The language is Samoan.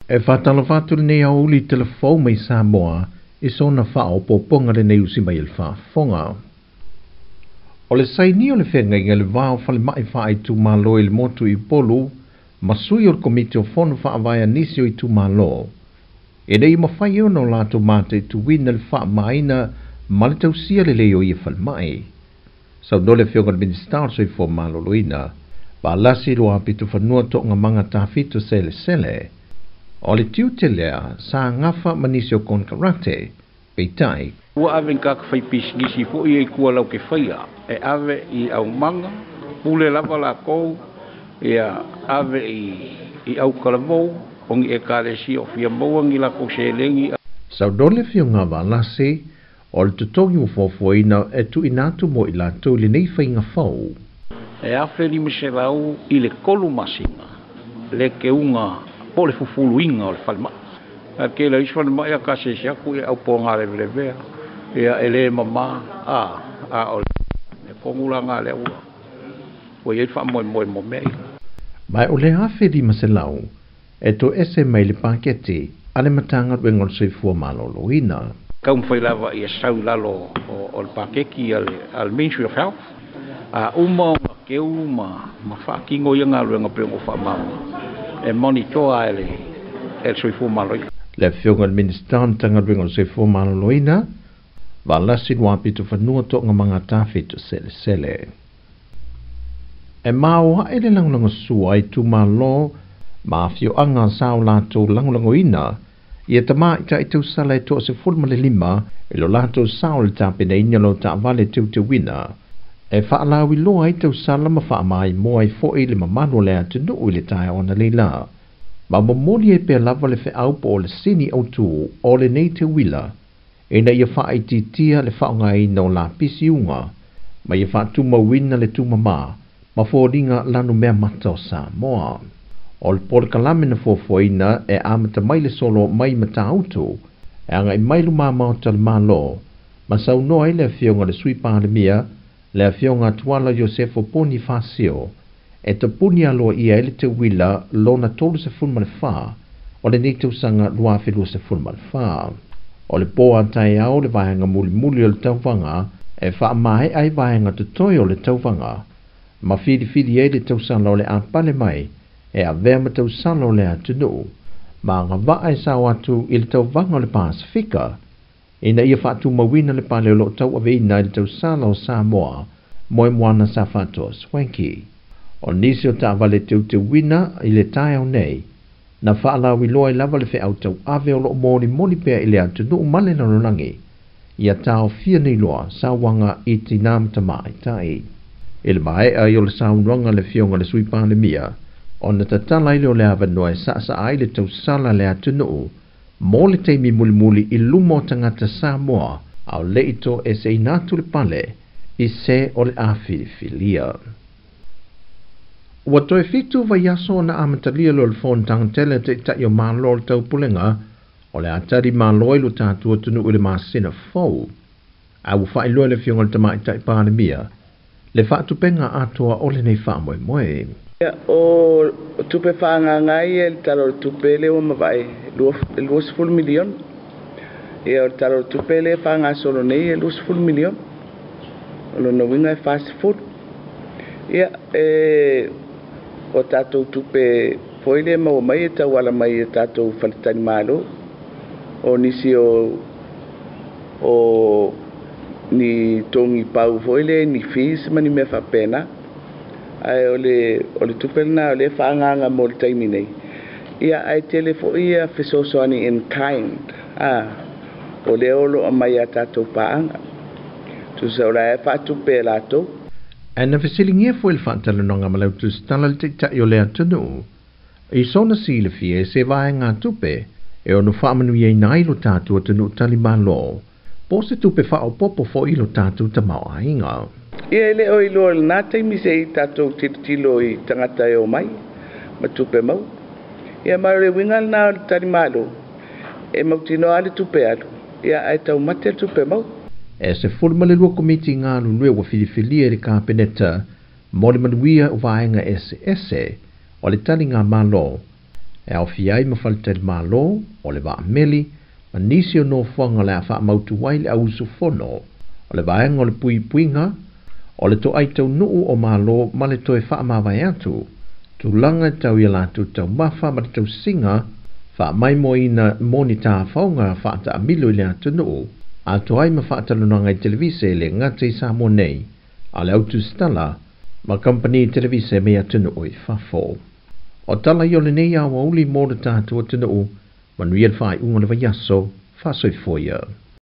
E faatalofa atu lenei aoauli i telefou mai Samoa i sona faaopoopoga lenei usi mai i le faafofoga. O le sainia o le feagaiga i le va o falemai faaitumalo i le motu i Upolu ma sui o le Komiti o Fono Faavae a nisi o itumalo, e le i mafai ona o latou mataituina le faamamaina ma le tausia lelei o ia falemai. Saunoa le Afioga i le Minisita o le Soifua Maloloina, Valasi Luapitofanua Toogamaga Tafito Selesele, o le tiute lea sa gafa ma nisi o konekarate, peitai. Ua ave ni tagata faipisinisi foi ia i tua lau ke faia e ave i aumaga, pule lava lakou, ia ave i autalavou o ni ekalesia o fia maua ni lakou seleni. Saunoa le Afioga Valasi, o le totogi ua fuafuaina e tuuina atu mo i latou i lenei faiga fou. E 1500 i le 3 masina le keuga po o le fufuluina o le falemai. Ae tele o isi falemai a kasiasi atu ia au poga levelevea, ia e le mama, a o le tonu la na lea ua i ai le faamoemoe mo mea ia. Ma o le 1500 e toese mai le paketi a le Matagaluega o le Soifua Maloloina. Taumafai lava ia sau i lalo o le paketi a le Ministry of Health, a uma ona keu ma faatino ia galuega pei ona ou faamalamalama e monitoa e le Soifua Maloloina. Le Afioga i le Minisita o le Matagaluega o le Soifua Maloloina, Valasi Luapitofanua Toogamaga Tafito Selesele. E maoae le lagolagosua i itumalo ma afioaga sa o latou lagolagoina ia tamaitai tausala e 15 i lo latou sao i le tapenaina o lo taavale teuteuina. E faalauiloa ai tausala ma faamaimoa ai foi le mamalu o le atunuu i le taeao analeila. Ma momoli ai pea lava le feau po o le sini autu o lenei teuila, ina ia faaitiitia le faaaogaina o lapisi uga, ma ia faatumauina le tumama ma foliga lanumea mata o Samoa. O le polokalame na fuafuaina e amata mai le solo mai Matautu, e agai mai luma maota le Malo, ma saunoa ai le Afioga i le Sui Palemia, le Afioga Tuala Iosefo Ponifasio, e tapuni aloaia ai le teuila lona 34 o lenei tausaga 2024. O le po a taeao le vaega mulimuli o le tauvaga e faamaea ai vaega totoe o le tauvaga, ma filifili ai le tausala o le apale mai e avea ma tausala o le atunuu, ma agavaa e sao atu i le tauvaga o le Pasifika, ina ia faatumauina le pale o loo tauaveina i le tausala o Samoa, Moemoana Safaatoa Swanky. O nisi o taavale teuteuina i le taeao nei, na faalauiloa ai lava le feau tauave o loo molimoli pea i le atunuu ma le lalolagi, ia taofia nei loa sauaga i tinā ma tamaitai. I le maea ai o le saunoaga a le Afioga i le Sui Palemia, ona tatala ai lea o le avanoa e saasaa ai le tausala a le atunuu mo le taimi mulimuli i luma o tagata Samoa, a o le i toeseina atu le pale i se o le a filifilia. Ua toe 7 vaiaso ona amatalia lea o le fonotaga tele a Taitai o Malo o le Taupulega o le a tali malo ai lo tatou atunuu i le masina fou. A ua faailoa le Afioga i le Tamaitai Palemia le faatupenga atoa o lenei faamoemoe. O tupe faaagaga ia i le Tala o le Tupe lea ua mavae 20 miliona. Ia o le Tala o le Tupe lea e faagasolo nei e 20 miliona. O lona uiga e 40. Ia o tatou tupe foi lea maua mai e tauala mai e tatou faletalimalo o nisi o ni togi pau foi lea ni fees ma ni mea faapena. Ae o le tupe lena o lea faaagaga mo le taimi nei. Ia ae tele foi ia fesoasoani in kind, o lea o lo o aumai a tatou paaga. Tusa o la e faatupe e latou. Ae na fesiligia foi le faatalanoaga ma le autusitala le Taitai o le atunuu i sona silafia e se vaega tupe e ono faamanuiaina ai lo tatou atunuu talimalo, po o se tupe faaopoopo foi i lo tatou tamaoaiga. Ia e le o iloa i lena taimi se i tatou tilotilo i tagata e omai ma tupe maua. Ia ma o le uiga lena o le talimalo e mautinoa le tupe alu, ia ae taumate le tupe maua. E 12 komiti galulue ua filifilia i le Kapeneta mo le manuia o vaega eseese o le taliga malo. E aofia ai ma faletalimalo, o le vaameli, ma nisi o nofoaga o le a faamautu ai le au usufono. O le vaega o le puipuiga, o le toai taunuu o Malo ma le toe faamavae atu, tulaga e tau i a latou taumafa ma le tausiga faamaimoaina mo ni tafaoga faataamilo i le atunuu, atoa ai ma faatalanoaga i televise e le gata i Samoa nei, a o le autusitala ma kamupani televise mai atunuu i fafo. O tala ia o lenei aoauli mo le tatou atunuu, manuia le faaiuga o le vaiaso, faasoifua ia.